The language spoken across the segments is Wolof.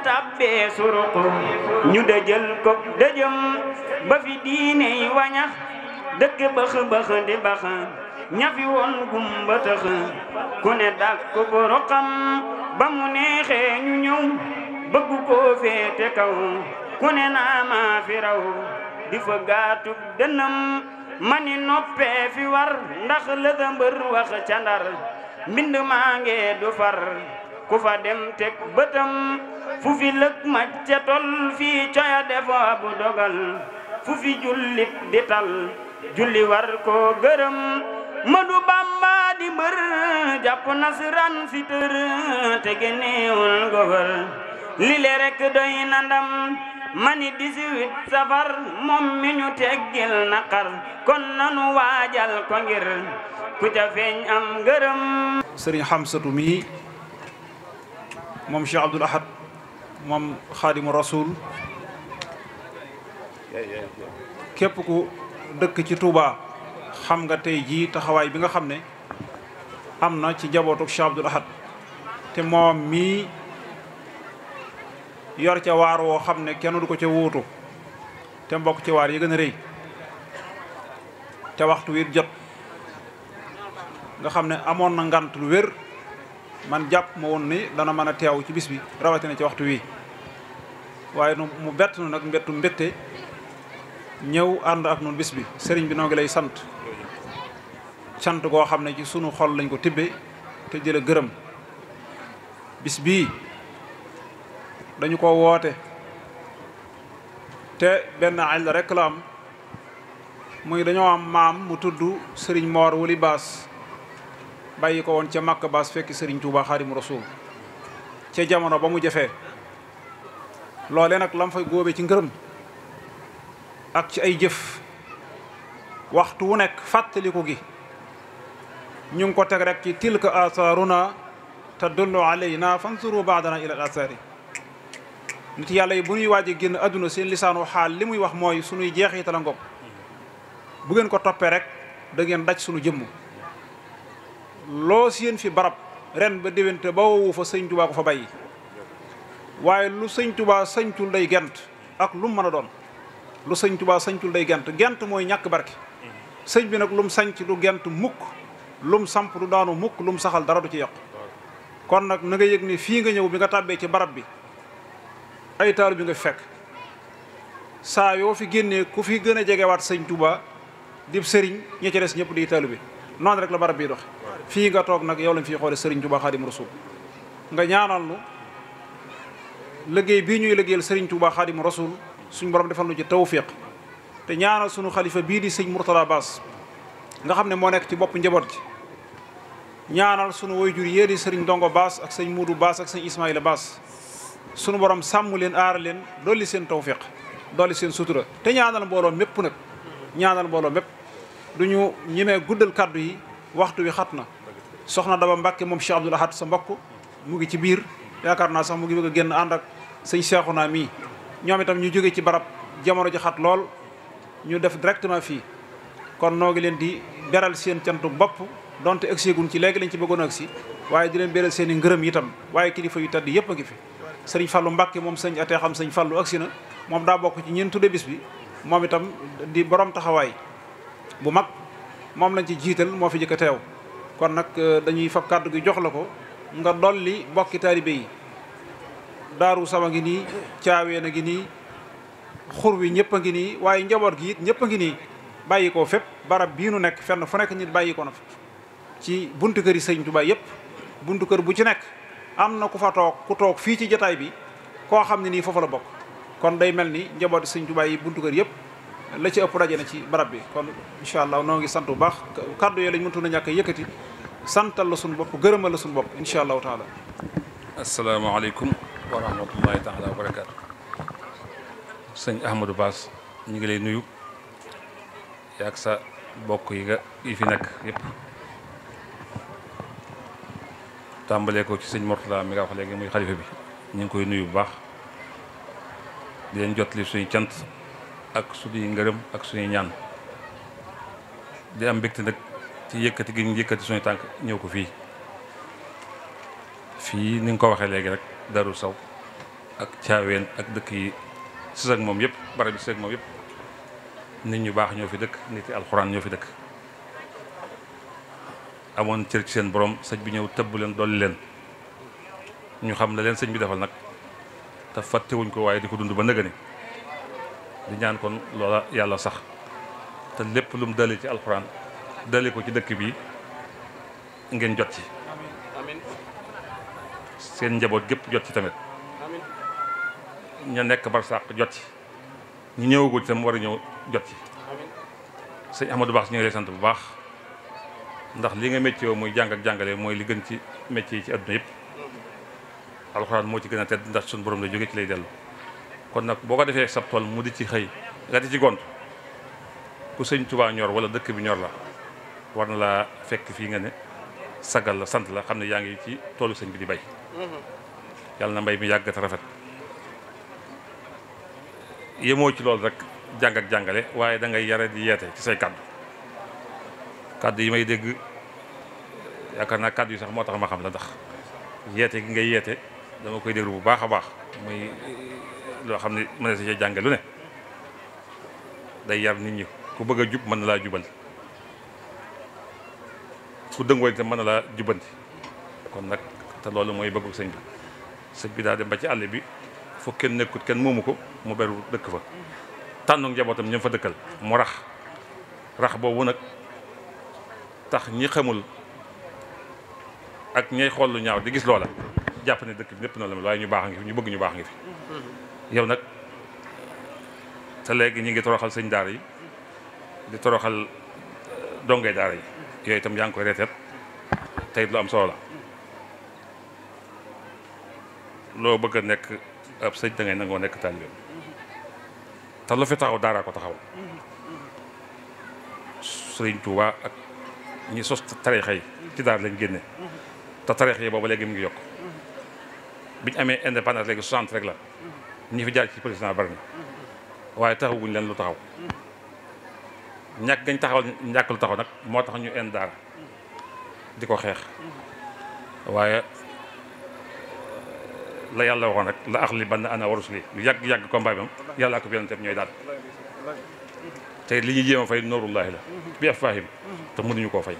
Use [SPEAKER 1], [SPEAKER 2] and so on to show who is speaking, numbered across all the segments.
[SPEAKER 1] tàbbee suruqu ñu dëjël ko dëjëm ba fi diine yi wañax dëkk bëx di bax ñafi woon gumba tëx ku ne dak ko boroxam ba mu neexee ñu ñëw bëgg koo féete kaw ku ne naa maa fi raw di fa gaatu dënam mani noppee fi war ndax lësa mbër wax ca Ndar mbind maa ngee du far ku fa dem teg bëtam fu fi lëg macca tol fii coya defo bu dogal fu fi jullit di tal julli war koo gërëm Madu Bamba di mbër jàpp nasran si tër te génneewul gofar lile rek doy na ndam mani 18 safar moom mi ñu teggil naqar kon nanu waajal ko ngir ku ca feeñ am ngërëm.
[SPEAKER 2] Sëriñ Xamsatu mi moom Cheikh Abdoul Ahad moom Xaadimu Rasuul képp ku dëkk ci Touba xam nga tey jii taxawaay bi nga xam ne am na ci jabootuk Cheikh Abdoul Ahad te moom mii yor ca waar woo xam ne kenn du ko ca wuutu te mbokk ci waar yi gën a rëy te waxtu wi jot nga xam ne amoon na ngant lu wér man jàpp ma woon ni dana mën a teew ci bis bi rawatina ci waxtu wi waaye mu bett na nag mbettu mbette ñëw ànd ak nun bis bi sëriñ bi noo ngi lay sant cant goo xam ne ci sunu xol lañ ko tibbe te jële gërëm bis bii dañu ko woote te benn àll rek la am muy dañoo am maam mu tudd sëriñ Moor Wuli Baas bàyyi ko woon ca Makka Baas fekki sëriñ Tuuba Xaadimu Rasuul ca jamono ba mu jafee loole nag lam fay góobe ci ngërëm ak ci ay jëf waxtu wu nekk fàttaliku gi ñu ngi ko teg rek ci tilka athaaruna tadullu alayna fansuru baadana ila al athaari nit yàlla yi bu ñuy waaj a génn adduna seen lisaanu xaal li muy wax mooy sunuy jeexital a ngoog bu ngeen ko toppee rek da ngeen daj sunu jëmm loo seen fi barab ren ba déwénte ba wowu fa sëñ Tuubaa ko fa bàyyi waaye lu sëñ Tuubaa sañcul day gent ak lu mu mën a doon lu sëñ Tuubaa sañcul day gent mooy ñàkk barke sëñ bi nag lu mu sañc du gent mukk lu mu samp du daanu mukk lu mu saxal dara du ci yàqu kon nag na nga yëg ni fii nga ñëw bi nga tàbbee ci barab bi ay taalu bi nga fekk saa yoo fi génnee ku fi gën a jegewaat sëñ Tuubaa di sëriñ ñi ci des ñëpp di taalu bi noonu rek la barab bii dox fii nga toog nag yow lañ fiy xoole sëriñ Tuubaa Xaadimu Rasuul nga ñaanal nu liggéey bii ñuy liggéeyal sëriñ Tuubaa Xaadimu Rasuul suñ borom defal nu ci tawfiq te ñaanal sunu xalifa bii di sëñ Murtada Baas nga xam ne moo nekk ci bopp njaboot ji ñaanal sunu waajur yee di sëriñ Ndongo Baas ak sëñ Muudu Baas ak sëñ Ismaïla Baas sunu borom sàmm leen aar leen dolli seen tawfiq dolli seen sutura te ñaanal mbooloo mépp nag ñaanal mbooloo mépp du ñu ñemee guddal kàddu yi waxtu wi xat na soxna Daba Mbàkke moom Cheikh Abdoul Ahad sa mbokk mu ngi ci biir yaakaar naa sax mu ngi bëgg a génn ànd ak sëñ Seexuna mii ñoom itam ñu jóge ci barab jamono ji xat lool ñu def directement fii kon noo ngi leen di beral seen cantu bopp donte egseegun ci léegi lañ ci bëggoon agsi waaye di leen beral seen i ngërëm itam waaye kilifa yu tedd yëpp a ngi fi sëriñ Fallu Mbàkke moom sëñ atee xam sëñ Fallu agsi na moom daa bokk ci ñeen tudde bis bi moom itam di borom taxawaay bu mag moom lañ ci jiital moo fi jëkk a teew kon nag dañuy fab kàddu gi jox la ko nga dolli bokki taalibe yi daaru sama ngi nii caawee na ngi nii xur wi ñëpp a ngi nii waaye njaboot gi it ñëpp a ngi nii bàyyi ko fépp barab bii nu nekk fenn fu nekk nit bàyyi ko na fa ci buntu kër yi sëñ Tuubaa yëpp buntu kër bu ci nekk am na ku fa toog ku toog fii ci jotaay bi koo xam ne nii foofu la bokk kon day mel ni njabooti sëñ Tuubaa yi buntu kër yëpp la ci ëpp daje na ci barab bi kon incha allah noo ngi sant bu baax kàddu yooyu lañ mëntu na ñàkk a yëkkati santal la suñu bopp gërëmal la suñu bopp incha allahu taala.
[SPEAKER 3] asalaamaaleykum wa rahmatullahi taala wa barakaatu. sëñ Ahmadou Bass ñu ngi lay nuyu yaag sa bokk yi fi nekk yëpp tàmbalee ko ci sëñ Mourtada mi nga wax léegi muy xalifa bi ñu ngi koy nuyu bu baax di leen jotali suñu cant ak suñuy ngërëm ak suñuy ñaan di am mbégte nag ci yëkkati gi ñu yëkkati suñu tànk ñëw ko fii ni nga ko waxee léegi rek Darou Sow ak caaween ak dëkk yi si ak moom yëpp barab bi si ak moom yëpp nit ñu baax ñoo fi dëkk nit yi alxuraan ñoo fi dëkk amoon cër ci seen borom sëñ bi ñëw tëbb leen dolli leen ñu xam la leen sëñ bi defal nag te fàttewuñ ko waaye di ko dund ba nëgëni di ñaan kon loola yàlla sax te lépp lu mu dale ci alxuraan dale ko ci dëkk bi ngeen jot ci seen njaboot gépp jot ci tamit ña nekk barsàq jot ci ñu ñëwagul tam war a ñëw jot ci sëñ Ahmadou Bax ñu ngi lay sant bu baax ndax li nga métier muy jàng ak jàngale mooy li gën ci métier yi ci adduna yëpp alxuraan moo ci gën a tedd ndax suñu borom la jóge ci lay dellu kon nag boo ko defee sab tool mu di ci xëy nga di ci gont ku sëñ Tuubaa ñor wala dëkk bi ñor la war na laa fekk fii nga ne sagal la sant la xam ne yaa ngi ci toolu sëñ bi di bay yàlla na mbay mi yàgg te rafet yemoo ci loolu rek jàng ak jàngale waaye da ngay yare di yeete ci say kàddu yi may dégg yaakaar naa kàddu yi sax moo tax ma xam la ndax yeete gi ngay yeete dama koy déglu bu baax a baax muy loo xam ne mën na si cee jànge lu ne day yar nit ñi ku bëgg a jub mën na laa jubal ku dëngoo itam mën na laa jubanti kon nag te loolu mooy bëggu sëñ bi daa dem ba ci àll bi foo kenn nekkut kenn moomu ko mu beru dëkk fa tànnu njabootam ñëm fa dëkkal mu rax boobu nag tax ñi xamul ak ñay xool lu ñaaw di gis loola jàpp ne dëkk bi lépp na la mel waaye ñu baax a ngi fi ñu bëgg ñu baax a ngi fi yow nag te léegi ñi ngi toroxal sëñ daara yi di toroxal dongay daara yi yooyu itam yaa ngi koy reeteet tey lu am solo la loo bëgg a nekk ab sëñ da ngay nangoo nekk taalibeem te lu fi taxaw daaraa ko taxaw Sëriñ Tuubaa ak ñi sos tariixa yi ci daar lañ génne te tariixa yi booba léegi mu ngi yokk biñu amee indépendance léegi 60 rek la ñi fi jaar ci président bari na waaye taxaguñ leen lu taxaw ñàkk gañ taxaw ñàkk lu taxaw nag moo tax ñu ind daara di ko xeex waaye la yàlla waxoon rek la axli ban ana warus li lu yàgg combat bi am yàlla ko yonentam ñooy daal te li ñuy jéem a fay noorullahi la bi afahim te mënuñu koo fay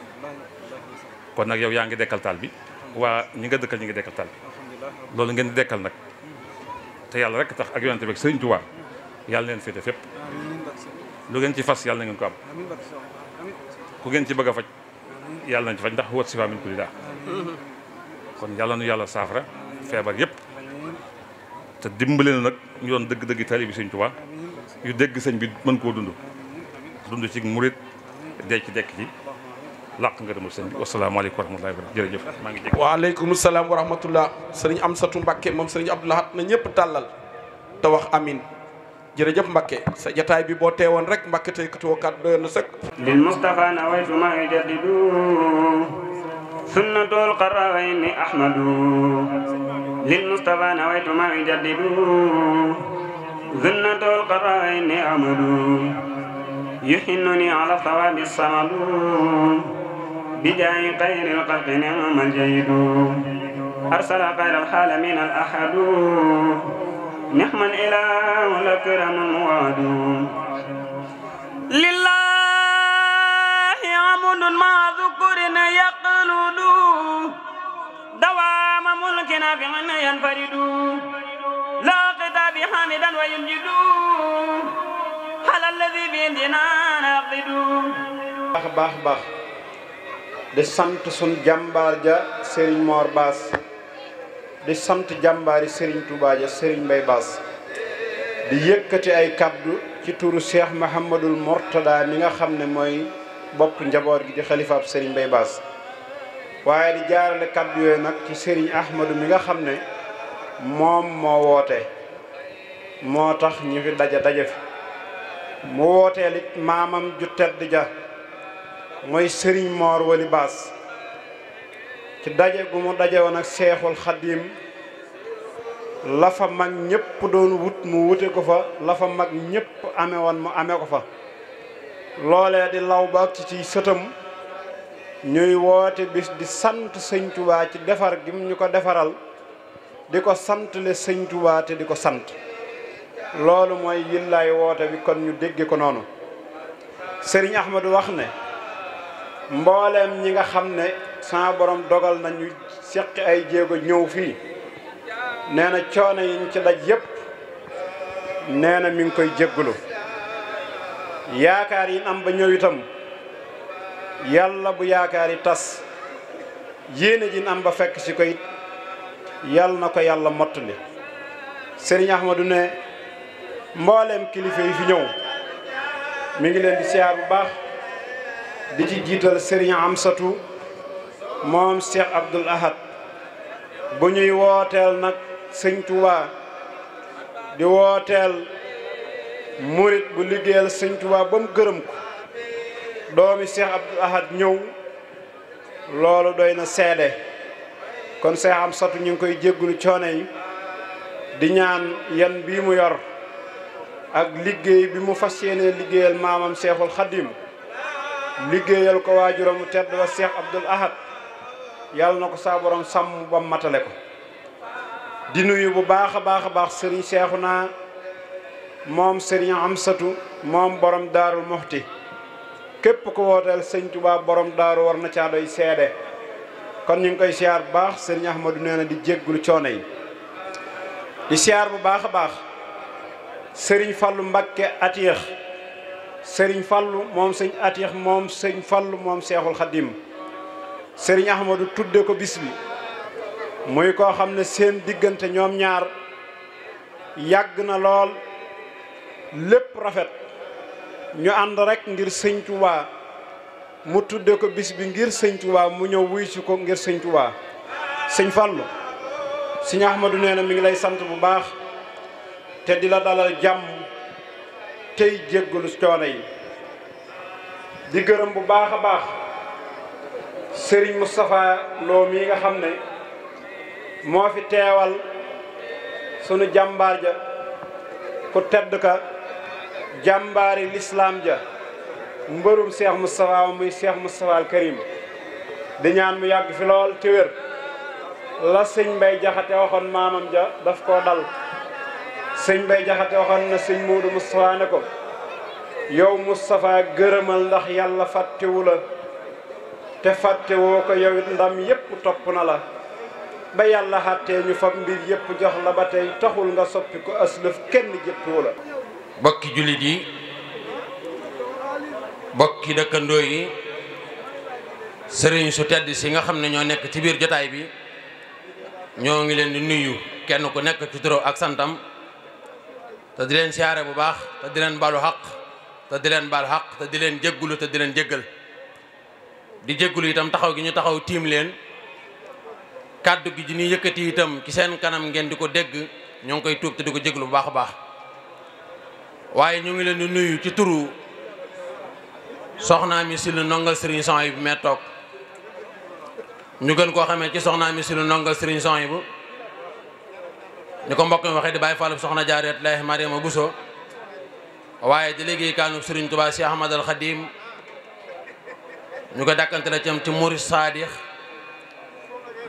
[SPEAKER 3] kon nag yow yaa ngi dekkal taal bi waa ñi nga dëkkal ñi ngi dekkal taal bi loolu ngeen di dekkal nag te yàlla rek tax ak yonente bi ak Sëriñ Tuubaa yàlla leen féete fépp lu ngeen ci fas yàlla na ngeen ko am ku ngeen ci bëgg a faj yàlla nañ ci faj ndax huwa sifaa min kulli daa kon yàlla nu yàlla saafara feebar yépp te dimbale na nag ñu doon dëgg-dëgg taalibe bi Sëriñ Tuubaa yu dégg sëñ bi mën koo dund ci murit dee ci dekk ci làq nga demul sëñ bi wasalaamaaleykum wa rahmatullahi wa barakatuh jërëjëf maa ngi jégg
[SPEAKER 4] waaleykum salaam wa rahmatullah sëriñ Amsatu Mbàkke moom sëriñ Abdou Lahad na ñëpp tàllal te wax amin jërëjëf Mbàkke sa jataay bi boo teewoon rek Mbàkke tey katuwoo kàddu doyoon na sëkk
[SPEAKER 1] lil Mustafa nawaytu ma yujaddidu sunnatul qarawayni ahmadu lil Mustafa nawaytu ma yujaddidu sunnatul qarawayni ahmadu yuhinnuni ala thawabi samadu bijaayi xayril xalqi ni'mal jayidu arsala xayral xaalamin al ahadu ni'mal ilahu lakramul muwadu lillahi amudun ma dhukurin yaqludu dawama mulkina fi'in yanfaridu la qitabi hamidan wa yunjidu ala alladhi bi indina naqidu
[SPEAKER 4] baax di sant sun jàmbaar ja Serigne Mor Bass di sant jàmbaari Serigne Touba ja Serigne Mbaye Bass di yëkkati ay kaddu ci turu Cheikh Mouhamadul Mourtada mi nga xam ne mooy bopp njaboot gi di xalifaab Serigne Mbaye Bass waaye di jaarale kaddu yooyu nag ci Serigne Ahmadou mi nga xam ne moom moo woote moo tax ñu fi daje fi mu wooteel it maamam ju tedd ja mooy Serigne Mor Wali Bass ci daje gu mu daje woon ak Seexul Xadim la fa mag ñëpp doon wut mu wute ko fa la fa mag ñëpp amee woon mu amee ko fa loolee di law ba ci sëtam ñuy woote bis di sant Sëñ Tuubaa ci defar gi mu ñu ko defaral di ko santle sëñ Tuubaa te di ko sant loolu mooy yillaay woote bi kon ñu dégge ko noonu sëriñ Ahmadu wax ne mbooleem ñi nga xam ne sama borom dogal nañu seqi ay jéego ñëw fii nee na coono yiñ ci daj yépp nee na mi ngi koy jéggulu yaakaar yi am ba ñëw itam yàlla bu yaakaar yi tas yéene ji am ba fekk si ko it yàlla na ko yàlla mottali sëriñ Ahmadu ne mbooleem kilifa yi fi ñëw mi ngi leen di siyaar bu baax di ci jiital sëriñ Amsatu moom Cheikh Abdoul Ahad bu ñuy wooteel nag sëñ Tuubaa di wooteel murit bu liggéeyal sëñ Tuubaa ba mu gërëm ko doomi Cheikh Abdoul Ahad ñëw loolu doy na seede kon Cheikh Amsatu ñu ngi koy jéggulu coono yi di ñaan yan bii mu yor ak liggéey bi mu fas yéenee liggéeyal maamam Cheikhul Khadim liggéeyal ko waajuram mu tedd wa Cheikh Abdoul Ahad yàlla na ko saa borom sàmm ba matale ko di nuyu bu baax a baax sëriñ Seexuna moom sëriñ Amsatu moom borom Daarul Muxti képp ku wooteel sëñ Tuubaa borom daaru war na caa doy seede kon ñu ngi koy siyaar bu baax sëriñ Ahmadu nee na di jéggulu coono yi di siyaar bu baax a baax sëriñ Fallu Mbakke Atiix sëriñ Fallu moom sëñ Atiix moom sëñ Fallu moom Seexul Xadim sëriñ Ahmadu tudde ko bis bi muy koo xam ne seen diggante ñoom ñaar yàgg na lool lépp rafet ñu ànd rek ngir sëñ Tuubaa mu tudde ko bis bi ngir sëñ Tuubaa mu ñëw wuy si ko ngir sëñ Tuubaa sëñ Fallu sëñ Ahmadu nee na mi ngi lay sant bu baax te di la dalal jàmm tey jéggalu coono yi di gërëm bu baax a baax sëriñ Moustapha Lo mii nga xam ne moo fi teewal sunu jàmbaar ja ku tedd ka jàmbaari lislaam ja mbërum Cheikh Moustapha muy Cheikh Moustapha al Karim di ñaan mu yàgg fi lool te wér la sëñ Mbay Jaxate waxoon maamam ja daf koo dal sëñ Mbay Jaxate waxoon na sëñ Moodu Moustapha ne ko yow Moustapha gërëmal ndax yàlla fàttewu la te fàttewoo ko yow it ndam yépp topp na la ba yàlla xàttee ñu fab mbir yépp jox la ba tey taxul nga soppi ko aslëf kenn jëppiwu la
[SPEAKER 5] bokki jullit yi bokki dëkkandoo yi sëriñ su tedd si nga xam ne ñoo nekk ci biir jotaay bi ñoo ngi leen di nuyu kenn ku nekk ci turam ak santam te di leen siyaare bu baax te di leen balu xaq te di leen bal xaq te di leen jéggulu te di leen jéggal di jéggulu itam taxaw gi ñu taxaw tiim leen kàddu gi ñuy yëkkati itam ci seen kanam ngeen di ko dégg ñoo ngi koy tuub te di ko jégglu bu baax a baax waaye ñu ngi leen di nuyu ci turu soxnaa mi si lu ndongal sëriñ Souhaïbou bi mee toog ñu gën koo xamee ci soxnaa mi si lu ndongal sëriñ Souhaïbou ni ko mbokk mi waxee di bàyyi fàllub soxna Jaaratullaahi Mariama Bousso waaye di liggéey kaanub sëriñ Tuubaa si Ahmad al Xadim ñu ko dàkkante la ci murid saadix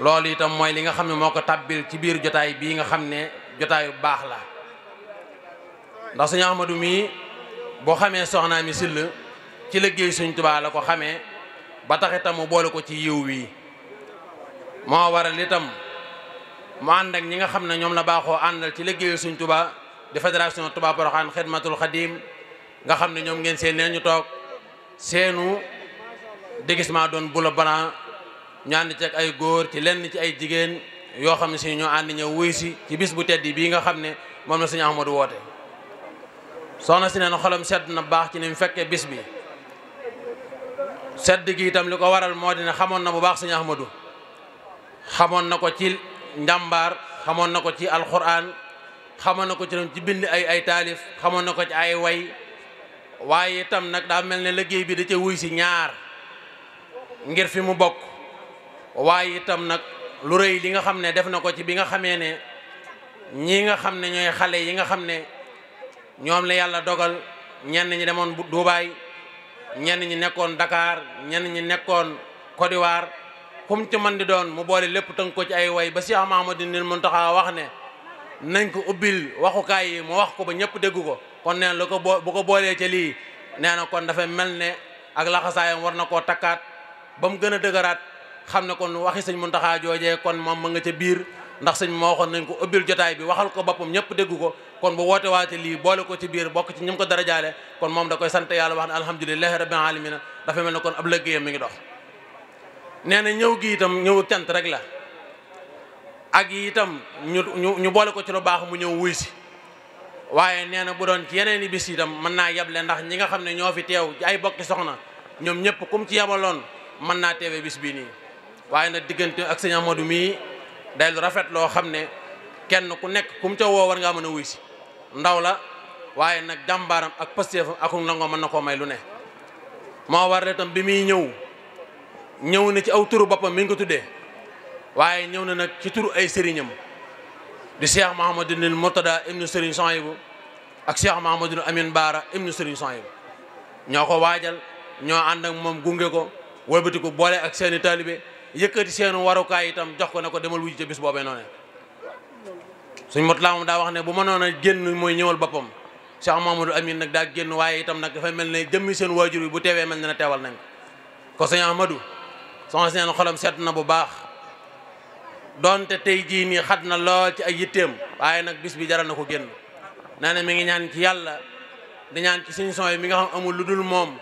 [SPEAKER 5] loolu itam mooy li nga xam ne moo ko tàbbil ci biir jotaay bii nga xam ne jotaayu baax la ndax sëñ Ahmadu mii boo xamee soxnaa mi sill ci liggéey sëñ Tuubaa la ko xamee ba tax itam mu boole ko ci yiw wi moo waral itam mu ànd ak ñi nga xam ne ñoom la baaxoo àndal ci liggéeyu sëñ Tuubaa di fédération Touba Porokhane Xidmatul Xadim nga xam ne ñoom ngeen seen nee ñu toog seenu déguisement doon bula blanc ñu ànd ci ak ay góor ci lenn ci ay jigéen yoo xam ne si ñoo ànd ñëw wuy si ci bis bu tedd bii nga xam ne moom la sëñ Ahmadu woote soxna si neen xolam sedd na baax ci ni mu fekkee bis bi sedd gi itam li ko waral moo di ne xamoon na bu baax sëñ Ahmadu xamoon na ko ci njàmbaar xamoon na ko ci alxuraan xamoon na ko ci bind ay taalif xamoon na ko ci ay way waaye itam nag daa mel ne liggéey bi da ca wuy si ñaar ngir fi mu bokk waaye itam nag lu rëy li nga xam ne def na ko ci bi nga xamee ne ñi nga xam ne ñooy xale yi nga xam ne ñoom la yàlla dogal ñenn ñi demoon Dubaay ñenn ñi nekkoon Dakar ñenn ñi nekkoon Côte d'Ivoire kum ci man di doon mu boole lépp tënk ko ci ay way ba Cheikh Mouhamadoul Mountakha wax ne nañ ko ubbil waxukaay yi mu wax ko ba ñëpp dégg ko kon nee na lu ko bu ko boolee ca lii nee na kon dafay mel ne ak laxasaayam war na koo takkaat ba mu gën a dëgëraat xam ne kon waxi sëñ Mountakha joojee kon moom ma nga ca biir ndax sëñ moo waxoon nañ ko ubbil jotaay bi waxal ko boppam ñëpp dégg ko kon bu woote waate lii boole ko ci biir bokk ci ñim ko darajaale kon moom da koy sant yàlla wax ne alhamdulilahi rabbil alamin dafa mel ne kon ab liggéeyam mi ngi dox nee na ñëw gi itam ñëw cant rek la ak itam ñu boole ko ci lu baax mu ñëw wuy si waaye nee na bu doon ci yeneen i bis itam mën naa yeble ndax ñi nga xam ne ñoo fi teew ci ay bokki soxna ñoom ñëpp kum ci yebaloon mën naa teewee bis bii nii waaye nag diggante ak sëñ Amadou mii day lu rafet loo xam ne kenn ku nekk kum ca woo war ngaa mën a wuy si ndaw la waaye nag jàmbaaram ak pastéefam ak nangoo mën na koo may lu ne moo war itam bi muy ñëw na ci aw turu boppam mi ngi ko tuddee waaye ñëw na nag ci turu ay sëriñam di Cheikh Mouhamadoul Mourtada ibnu Serigne Souhaïbou ak Cheikh Mouhamadoul Amine Bara ibnu Serigne Souhaïbou ñoo ko waajal ñoo ànd ak moom gunge ko wëlbati ko boole ak seeni taalibe yëkkati seenu warukaay itam jox ko ne ko demal wuji ca bis boobee noonu suñ Mourtada moom daa wax ne bu mënoon a génn mooy ñëwal boppam Cheikh Mouhamadoul Amine nag daa génn waaye itam nag dafay mel ne jëmmi seen waajur bi bu teewee mel ne na teewal nañ ko sëñ Ahmadou soxna seen xolam sedd na bu baax donte tey jii nii xat na lool ci ay yitteem waaye nag bis bi jaral na ko génn nee na mi ngi ñaan ci yàlla di ñaan ci suñu son yi mi nga xam amul lu dul moom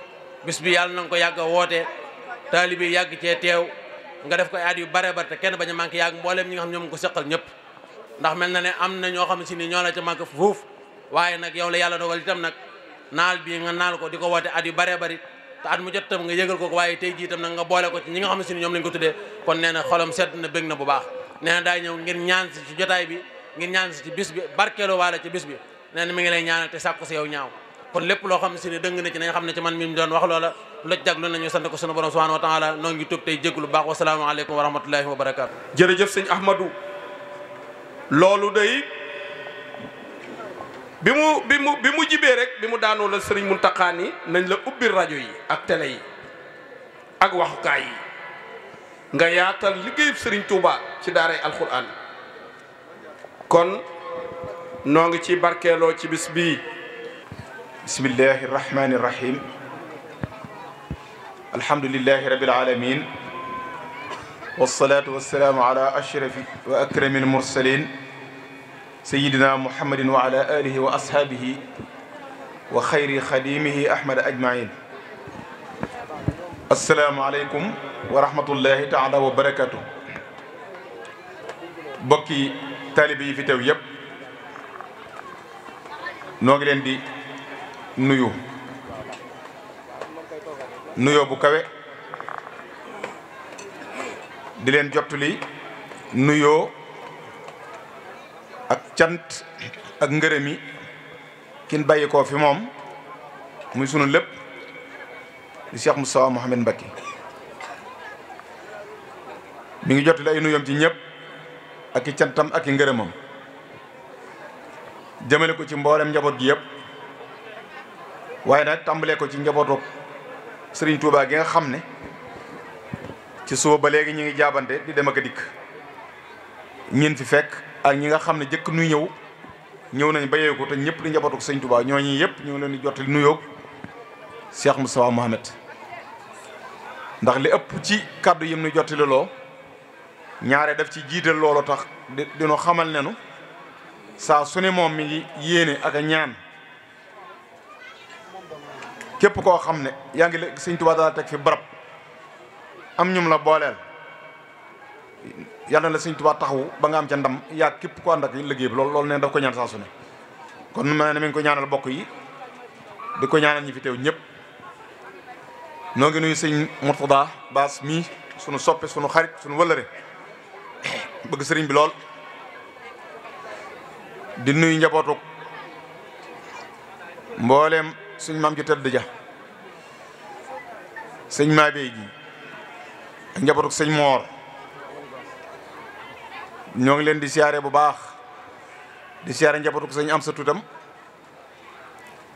[SPEAKER 5] bis bi yàlla na nga ko yàgg a woote taalibe yàgg cee teew nga def ko ay at yu bare bare te kenn bañ a manqué yàgg mbooleem ñi nga xam ñoom ko seqal ñëpp ndax mel na ne am na ñoo xam si ni ñoo la ca manqué fuuf waaye nag yow la yàlla dogal itam nag naal bii nga naal ko di ko woote at yu bare bari te at mu jot tam nga yëgal ko waaye tey jii itam nag nga boole ko ci ñi nga xam ne si ni ñoom lañ ko tuddee kon nee na xolam sedd na bëgg na bu baax nee na daay ñëw ngir ñaan si ci jotaay bi ngir ñaan si ci bis bi barkeelu waale ci bis bi nee na mi ngi lay ñaanal te sàkku si yow ñaaw kon lépp loo xam ne si ni dëng na ci nañ xam ne ci man mi mu doon wax loola loj jaglu nañu sant ko sunu borom subhanahu wa taala noo ngi tub tey jéglu baax wasalaamaaleykum wa rahmatullahi wa barakaatu.
[SPEAKER 6] jërëjëf sëñ Ahmadou loolu day bi mu jibee rek bi mu daanoo la sëriñ Mountakha ni nañ la ubbi rajo yi ak télé yi ak waxukaay yi nga yaatal liggéeyub sëriñ Touba ci daaray alxuraan kon noo ngi ci barkeeloo ci bis bii.
[SPEAKER 7] bismillahi rahmani rahim alhamdulillahi rabbil alamin wassalatu wassalamu ala ashrafi wa akrami almursalin sayidina muhammadin wa ala alihi wa ashabihi wa xayri xadimihi ahmad ajmain assalaamu aleykum wa rahmatullahi taala wa barakatuh bokki taalibe yi fi teew yépp noo ngi leen di nuyoo bu kawe di leen jottali nuyoo ak cant ak ngërëm yi kin bàyyi koo fi moom muy sunu lépp di Cheikh Moustapha Mouhamed Mbacké mi ngi jottali ay nuyoom ci ñëpp ak i cantam ak i ngërëmam jëmale ko ci mboolem njaboot gi yëpp waaye nag tàmbalee ko ci njabootu Serigne Touba gi nga xam ne ci suba ba léegi ñu ngi jaabante di dem ak a dikk ñin fi fekk ak ñi nga xam ne jëkk nuy ñëw nañ ba yeeku te ñëpp di njabootu Serigne Touba ñooñu yëpp ñu ngi leen di jottali nuyoo Cheikh Moustapha Mohamed ndax li ëpp ci kàddu yim nu jottali loo ñaare daf ci jiital loolu tax dinu xamal nenu saa su ne moom mi ngi yéene ak a ñaan képp koo xam ne yaa ngi Sëñ Tuubaa daal teg fi barab am ñum la booleel yàlla na la Sëñ Tuubaa taxawu ba nga am ca ndam yaa képp ko ànd ak liggéey bi loolu neen daf ko ñaan saa su ne kon nu mel ne mi ngi ko ñaanal bokk yi di ko ñaanal ñi fi teew ñëpp noo ngi nuyu sëñ Mourtada Baas mii sunu soppe sunu xarit sunu wëllëre bëgg sëriñ bi lool di nuyu njabootu mbooleem suñ maam ju tëdd ja sëñ Mabey ji ak njabootu sëñ Moor ñoo ngi leen di siyaare bu baax di siyaare njabootu sëñ am sa tutam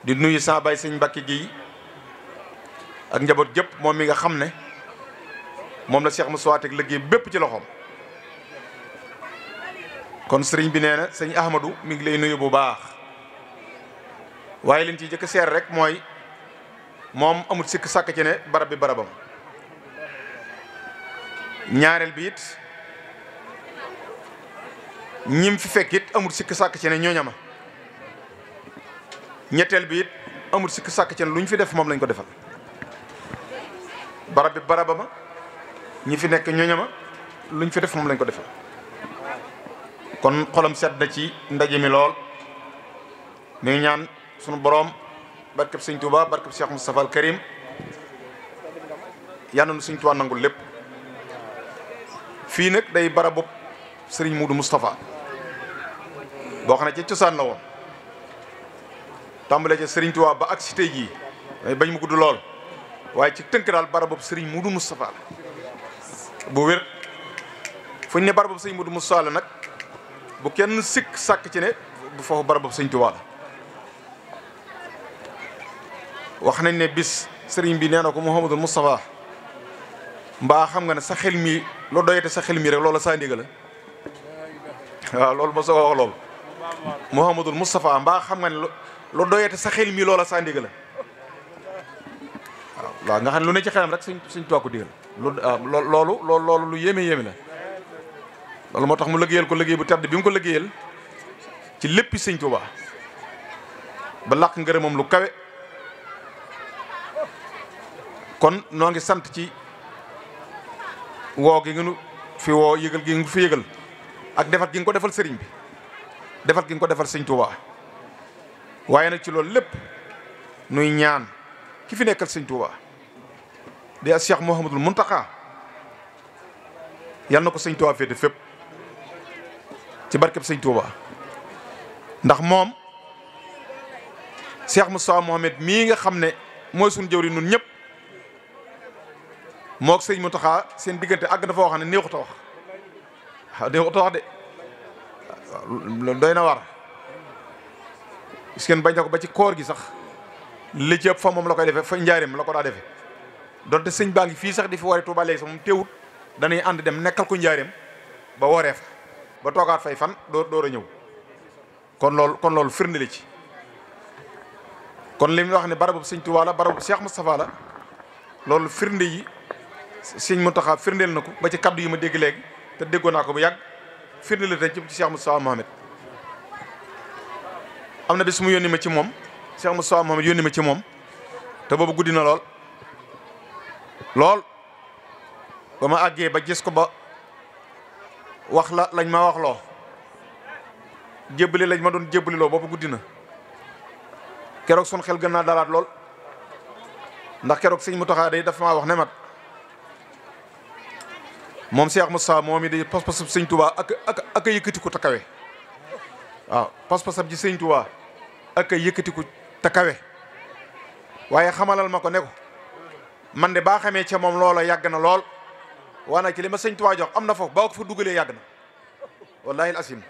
[SPEAKER 7] di nuyu sa bay sëñ Mbàkke gi ak njaboot jëpp moom mi nga xam ne moom la Cheikh Moussa teg liggéey bépp ci loxoom. kon sëriñ bi nee na sëñ Ahmadou mi ngi lay nuyu bu baax waaye liñ ciy jëkk seer rek mooy moom amul sikk sàkk ci ne barab bi barabam. ñaareel bi it ñim fi fekk it amul sikk sàkk ci ne ñooñama. ñetteel bi it amul sikk sàkk ci ne lu ñu fi def moom lañ ko defal. barab bi barabama ñi fi nekk ñooñama lu ñu fi def moom lañ ko defal. kon xolam sedd na ci ndaje mi lool mi ngi ñaan sunu boroom barkeb sëñ Touba barkeb Cheikh Moustapha al Karim yal na nu sëñ Touba nangul lépp. fii nag day barabu sëriñ Moudou Moustapha boo xam ne ci cosaan la woon tàmbalee ca sëriñ Touba ba ak si tey jii may bañ mu gudd lool waaye ci tënk daal barabu sëriñ Moudou Moustapha la bu wér. fu ñu ne barabu sëriñ Moudou Moustapha la nag bu kenn sikk sàkk ci ne bu foofu barabu sëriñ Touba la. wax nañ ne bis sëriñ bi nee na ko Mouhamadou Moustapha mbaa xam nga ne sa xel mi loo doyate sa xel mi rek loola saa ndigal la waaw loolu ma soo wax loolu Mouhamadou Moustapha mbaa xam nga ne loo doyate sa xel mi loola saa ndigal la waaw nga xam ne lu ne ci xelam rek suñ toog ko digal loolu lu yéeme la loolu moo tax mu liggéeyal ko liggéey bu tedd bi mu ko liggéeyal ci léppi sëñ Tuubaa ba làq ngërëmam lu kawe. kon noo ngi sant ci woo gi nga nu fi woo yëgal gi nga fi yëgal ak defal gi nga ko defal sëriñ bi defal gi nga ko defal sëñ Tuubaa waaye nag ci loolu lépp nuy ñaan ki fi nekkal sëñ Tuubaa di as Cheikh Mouhamadul Mountakha yal na ko sëñ Tuubaa féete fépp ci barkeb sëñ Tuubaa ndax moom Cheikh Moustapha Mohamed mii nga xam ne mooy suñu jëwri nun ñëpp mook sëñ Mountakha seen diggante àgg na foo xam ne neexut a wax waaw neexut a wax de loolu doy na war gis ngeen bañ na ko ba ci koor gi sax li ci ëpp fa moom la koy defee fa njaareem la ko daa defee donte sëñ baa ngi fii sax di fi wari Tuubaa léegi sax moom teewut dañuy ànd dem nekkal ko njaareem ba wooree fa ba toogaat fay fan door a ñëw kon loolu firnde la ci kon li mu wax ne barabu sëñ Tuubaa la barabu Cheikh Moustapha la loolu firnde yi sëñ Mountakha firndeel na ko ba ci kaddu yi ma dégg léegi te déggoo naa ko bu yàgg firnde la tey ci Cheikh Moustapha Mohamed am na bis mu yónni ma ci moom Cheikh Moustapha Mohamed yónni ma ci moom te boobu guddi na lool ba ma àggee ba gis ko ba wax la lañ ma wax loo jébbali lañ ma doon jébbali loo boobu guddi na keroog sun xel gën naa dalaat lool ndax keroog sëñ Mountakha day dafa maa wax ne mat moom Cheikh Moustapha moom it day pas-pasab sëñ Touba ak a yëkkatiku te kawe waaw pas-pasab ji sëñ Touba ak a yëkkatiku te kawe waaye xamalal ma ko ne ko man de baa xamee ca moom loola yàgg na lool waaye nag ci li ma sëñ Touba jox am na foofu baa ko fa dugalee yàgg na wallahi al asim